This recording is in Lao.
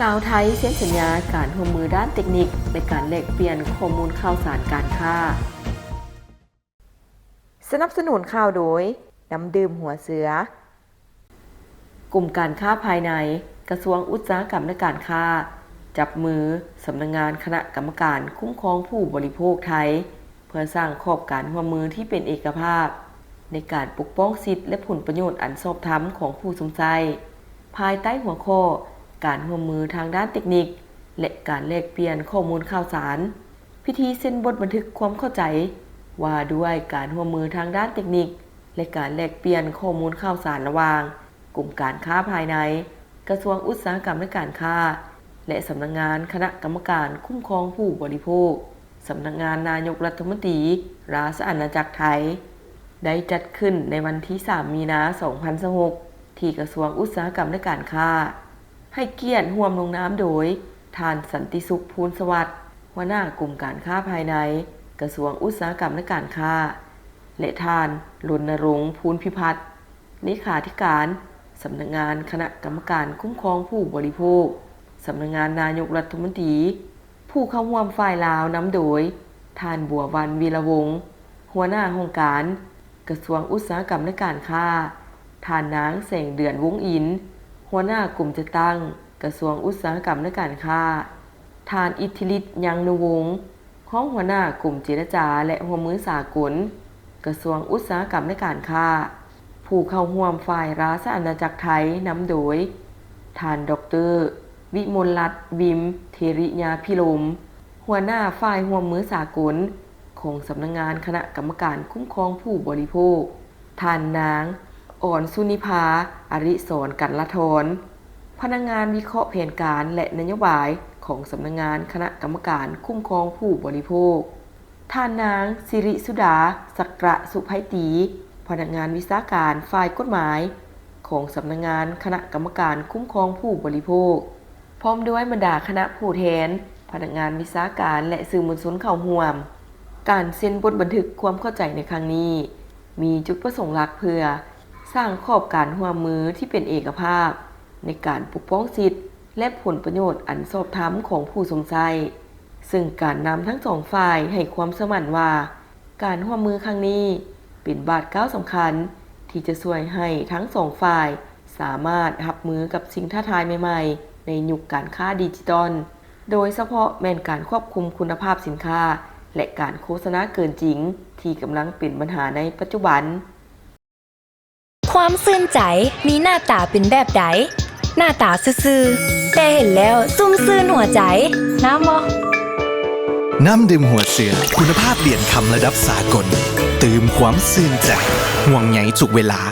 ລາວ-ໄທ ເຊັນສັນຍາການຮ່ວມມືດ້ານເຕັກນິກ ແລະ ການແລກປ່ຽນຂໍ້ມູນຂ່າວສານການຄ້າ. ສະໜັບສະໜູນຂ່າວໂດຍ ນ້ຳດື່ມຫົວເສືອ. ກົມການຄ້າພາຍໃນ ກະຊວງອຸດສາຫະກຳ ແລະ ການຄ້າ ຈັບມືສຳນັກງານຄະນະກຳມະການຄຸ້ມຄອງຜູ້ບໍລິໂພກໄທ ເພື່ອສ້າງຂອບການຮ່ວມມືທີ່ເປັນເອກະພາບ ໃນການປົກປ້ອງສິດ ແລະ ຜົນປະໂຫຍດອັນຊອບທຳຂອງຜູ້ຊົມໃຊ້ ພາຍໃຕ້ຫົວຂໍ້ ການຮ່ວມມືທາງດ້ານເຕັກນິກ ແລະ ການແລກປ່ຽນຂໍ້ມູນຂ່າວສານ. ພິທີເຊັນບົດບັນທຶກຄວາມເຂົ້າໃຈ ວ່າດ້ວຍການຮ່ວມມືທາງດ້ານເຕັກນິກ ແລະ ການແລກປ່ຽນຂໍ້ມູນຂ່າວສານລະຫວ່າງ ກົມການຄ້າພາຍໃນ ກະຊວງອຸດສາຫະກຳ ແລະ ການຄ້າ ແລະ ສຳນັກງານຄະນະກຳມະການຄຸ້ມຄອງຜູ້ບໍລິໂພກ ສຳນັກງານນາຍົກລັດຖະມົນຕີ ລາຊະອານາຈັກໄທ ໄດ້ຈັດຂຶ້ນໃນວັນທີສາມ ມີນາ ສອງພັນຊາວຫົກ ທີ່ກະຊວງອຸດສາຫະກຳ ແລະ ການຄ້າ. ໃຫ້ກຽດຮ່ວມລົງນາມໂດຍ ທ່ານ ສັນຕິສຸກ ພູນສະຫວັດ ຫົວໜ້າກົມການຄ້າພາຍໃນ ກະຊວງອຸດສາຫະກຳ ແລະ ການຄ້າ ແລະ ທ່ານ ລົນນະລົງ ພູນພິພັດ ເລຂາທິການສຳນັກງານຄະນະກຳມະການຄຸ້ມຄອງຜູ້ບໍລິໂພກ ສຳນັກງານນາຍົກລັດຖະມົນຕີ. ຜູ້ເຂົ້າຮ່ວມຝ່າຍລາວນຳໂດຍ ທ່ານ ບົວວັນ ວີລະວົງ ຫົວໜ້າຫ້ອງການ ກະຊວງອຸດສາຫະກຳ ແລະ ການຄ້າ, ທ່ານນາງ ແສງເດືອນ ວົງອິນ ຫົວໜ້າກົມຈັດຕັ້ງ ກະຊວງອຸດສາຫະກຳ ແລະ ການຄ້າ, ທ່ານ ອິດທິລິດ ຍັງນຸວົງ ຮອງຫົວໜ້າກົມເຈລະຈາ ແລະ ຮ່ວມມືສາກົນ ກະຊວງອຸດສາຫະກຳ ແລະ ການຄ້າ. ຜູ້ເຂົ້າຮ່ວມຝ່າຍລາຊະອານາຈັກໄທນຳໂດຍ ທ່ານ ດອກເຕີ ວິມົນລັດ ວິມ ເທລິຍາພິລົມ ຫົວໜ້າຝ່າຍຮ່ວມມືສາກົນ ຂອງສຳນັກງານຄະນະກຳມະການຄຸ້ມຄອງຜູ້ບໍລິໂພກ, ທ່ານນາງ ອອນສຸນິພາ ອະລິສອນ ກັນລະທອນ ພະນັກງານວິເຄາະແຜນການ ແລະ ນະໂຍບາຍຂອງສຳນັກງານຄະນະກຳມະການຄຸ້ມຄອງຜູ້ບໍລິໂພກ, ທ່ານນາງ ສິລິສຸດາ ສັກກະສຸໄພຕີ ພະນັກງານວິຊາການຝ່າຍກົດໝາຍຂອງສຳນັກງານຄະນະກຳມະການຄຸ້ມຄອງຜູ້ບໍລິໂພກ ພ້ອມດ້ວຍບັນດາຄະນະຜູ້ແທນ, ພະນັກງານວິຊາການ ແລະ ສື່ມວນຊົນເຂົ້າຮ່ວມ. ການເຊັນບົດບັນທຶກຄວາມເຂົ້າໃຈໃນຄັ້ງນີ້ ມີຈຸດປະສົງຫຼັກເພື່ອສ້າງຂອບການຮ່ວມມືທີ່ເປັນເອກະພາບ ໃນການປົກປ້ອງສິດ ແລະ ຜົນປະໂຫຍດອັນຊອບທຳຂອງຜູ້ຊົມໃຊ້, ເຊິ່ງການນຳທັງສອງຝ່າຍໃຫ້ຄວາມເຊື່ອໝັ້ນວ່າ ການຮ່ວມມືຄັ້ງນີ້ເປັນບາດກ້າວສຳຄັນ ທີ່ຈະຊ່ວຍໃຫ້ທັງສອງຝ່າຍສາມາດຮັບມືກັບສິ່ງທ້າທາຍໃໝ່ໆ ໃນຍຸກການຄ້າດິຈິຕອນ, ໂດຍສະເພາະແມ່ນການຄວບຄຸມຄຸນນະພາບສິນຄ້າ ແລະ ການໂຄສະນາເກີນຈິງ ທີ່ກຳລັງເປັນບັນຫາໃນປັດຈຸບັນ. ຄວາມຊື່ນໃຈມີໜ້າຕາເປັນແບບໃດ? ໜ້າຕາຊື່ໆ ແຕ່ເຫັນແລ້ວຊຸ່ມຊື່ນຫົວໃຈ. ງາມບໍ່? ນ້ຳດື່ມຫົວເສືອ ຄຸນນະພາບຫຼຽນຄຳລະດັບສາກົນ ຕື່ມຄວາມຊື່ນໃຈ ຫ່ວງໃຍທຸກເວລາ.